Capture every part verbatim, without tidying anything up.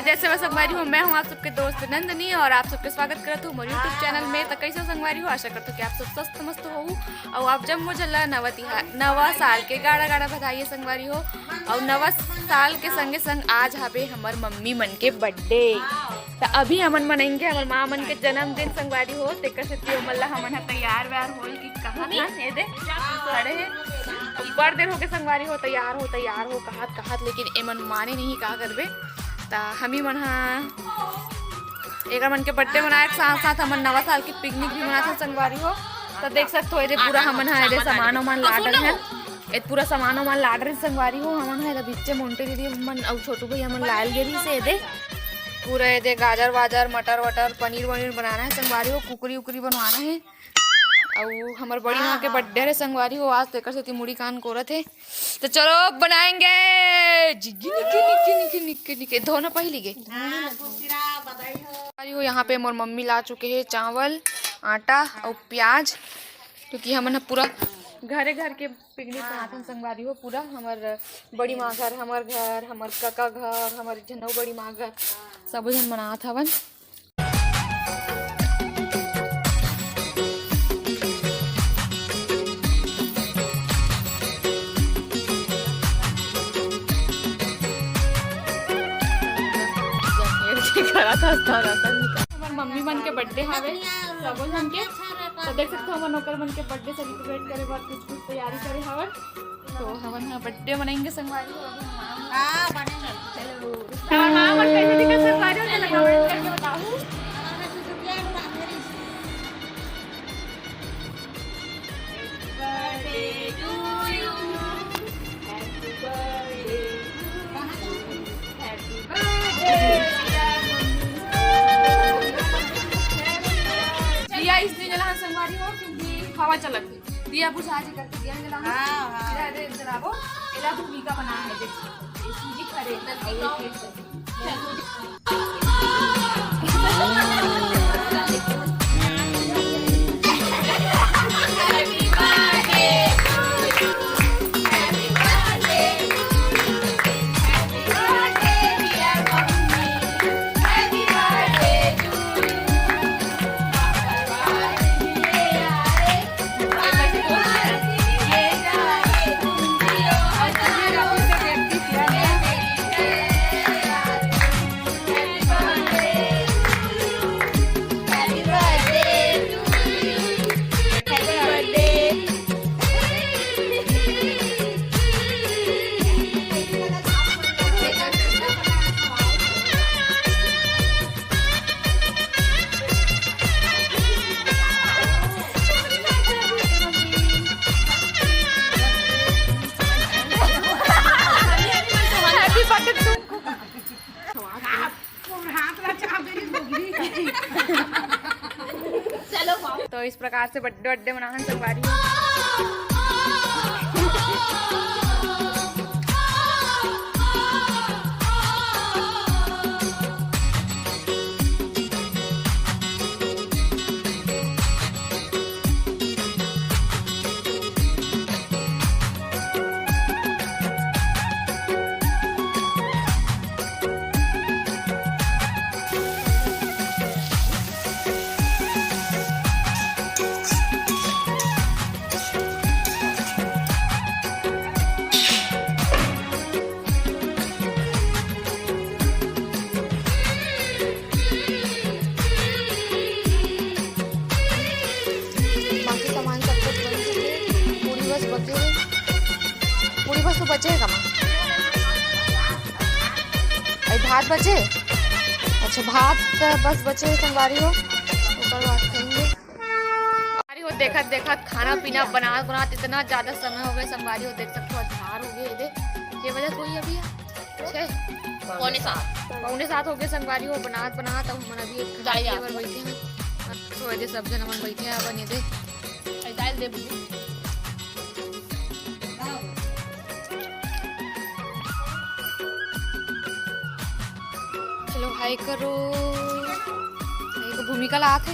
जैसे मैं संगवारी हो, मैं हूँ आप सबके दोस्त नंदनी और आप सबके स्वागत करत हूँ मोर YouTube चैनल में। तो कैसे हो संगवारी हो? आशा करत हूँ कि आप सब स्वस्थ मस्त हो। और आप जम्मो झन ला नवा तिहार, नवा साल के गाड़ा गाड़ा बधाई है संगवारी हो। और नवा साल के संगे संग आज हवे हमर मम्मी मन के बर्थडे। तो अभी हमन मनाएंगे हमर माँ मन के जन्मदिन संगवारी हो। तेकर सेती ओमन ला हमन ह तैयार वैयार होल कि कहाँ था? ये दे खड़े हैं। बड़ देर होके संगवारी हो, तैयार हो, तैयार हो, कहात कहात, लेकिन एमन माने नहीं, का करबे। त हमी मन हा एकर मन के बर्थडे मनाए के साथ साथ हमन नवा साल के पिकनिक भी मनाथन संगवारी हो। त देख सकत हो, एदे पूरा हमन हा एदे सामान वामान ला डरे हन। ए पूरा सामान वामान ला डरे संगवारी हो। हमन हा एला बिच्चे मोंटे दीदी मन अउ छोटू भैया मन लायल गे रहिस एदे। पूरा एदे गाजर वाजर, मटर वटर, पनीर वनीर बनाना है संगवारी हो, कुकरी उकरी बनवाना है। अउ हमर बड़ी माँ के बर्थडे रे संगवारी हो आज, तेकर सेती मुड़ी कान कोरत हे। तो चलो बनाएंगे। जिग्गी निक्की निक्की निक्की निक्की निक्की धोना पहली गे। संगवारी हो, यहाँ पे मोर मम्मी ला चुके हे चावल, आटा अउ प्याज, क्योंकि हमन ह पूरा घरे घर के पिकनिक मनाथन संगवारी हो। पूरा हमर बड़ी माँ घर, हमर घर, हमर कका घर, हमर झनऊ बड़ी माँ घर, सबो झन मनात हवन। हमर मम्मी मन के बर्थडे हावे, सबो झन के। तो देख सकते हो, हमन ओकर मन के बर्थडे सेलिब्रेट करे बर कुछ कुछ तैयारी करे हवन। तो हमन ह बर्थडे मनाएंगे संगवारी हो। हाँ, बने। चलो। तो हमर माँ मन कैसे दिखत संगवारी हो, चलो कमेंट करके बताओ। दिया इसलिए जला संगवारी हो क्योंकि हवा चलत है। दिया बुझा जी करके दिया जला। हाँ, हाँ। दिया दे जलाबो। एला भूमिका बना है, देख। सूजी खरे, दस किलो। तो इस प्रकार से बर्थडे वड्डे मनाहन संगवारी हो। बाकी सामान सब कुछ बन चुके, पूरी बस बचे हे। पूरी बस तो बचे हे का माँ? अरे भात बचे? अच्छा, भात बस बचे हे संगवारी हो, ओकर बाद खाएंगे। संगवारी हो, देखत देखत खाना पीना बनात बनात इतना ज्यादा समय हो गए संगवारी हो, देख सकते हो, अधार हो गए। ये बजे होही अभी? छः? पौने सात। पौने सात हो गए संगवारी हो, बनात बनात अब हमन अभी एक दाई खाए बर बैठे हैं। तो ये सब जन हमन बैठे हैं, अपन ये दे। दाल दे। चलो हाय करो। हाय को भूमिका ला आथे।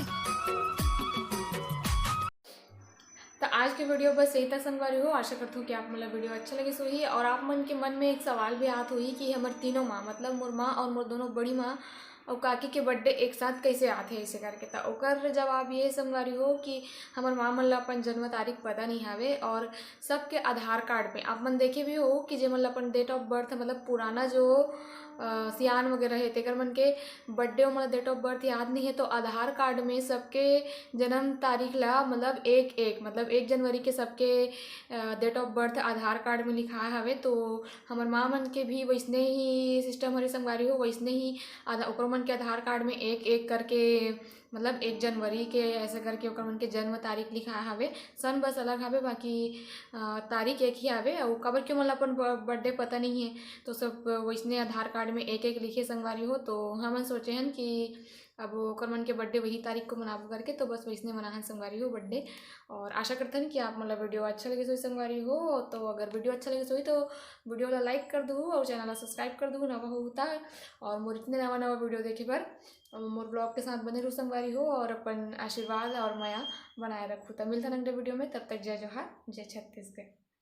तो आज के वीडियो बस यही तक संगवारी हो। आशा करत हूँ कि आप मन ला वीडियो अच्छा लगिस होही और आप मन के मन में एक सवाल भी आत होही कि हमर तीनों माँ, मतलब मोर माँ और मोर दोनों बड़ी माँ और काकी के बर्थडे एक साथ कैसे आथे ऐसे करके। त ओकर जवाब ये संगवारी हो कि हमर माँ मन ला अपन जन्म तारीख पता नहीं हावे और सबके आधार कार्ड में आप मन देखे भी हो कि जे मन ला अपन डेट ऑफ बर्थ, मतलब पुराना जो अ, सियान वगैरह है, तेकर मन के बर्थडे, मतलब डेट ऑफ बर्थ याद नहीं है, तो आधार कार्ड में सबके जन्म तारीख ला, मतलब एक एक, मतलब एक जनवरी के सबके date of birth Aadhaar card में लिखाए हवे। तो हमर माँ मन के भी वैसने ही सिस्टम हरे संगवारी हो, वैसने ही आधा-, ओकरो मन के आधार कार्ड में एक एक करके, मतलब एक जनवरी के ऐसे करके ओकर मन के जन्म तारीख लिखाए हवे। सन बस अलग हवे, बाकी अ, तारीख एक ही आवे। और काबर क्यों, मतलब अपन बर्थडे पता नहीं है, तो सब वैसने आधार कार्ड में एक एक लिखे संगवारी हो। तो हमन सोचे हन कि अब ओकर मन के बर्थडे वही तारीख को मनाबो करके, तो बस वैसने मनाहन संगवारी हो बर्थडे। और आशा करथन कि आप मन ला वीडियो अच्छा लगे होही संगवारी हो। तो अगर वीडियो अच्छा लगे होही तो वीडियो ला लाइक कर दू और चैनल ला सब्सक्राइब कर दू, नवा हो त। और मोर इतने नवा नवा वीडियो देखे बर और मोर ब्लॉग के साथ बने रहू संगवारी हो और अपन आशीर्वाद और मया बनाए रखू। त मिलथन अगले वीडियो में, तब तक जय जोहार, जय छत्तीसगढ़।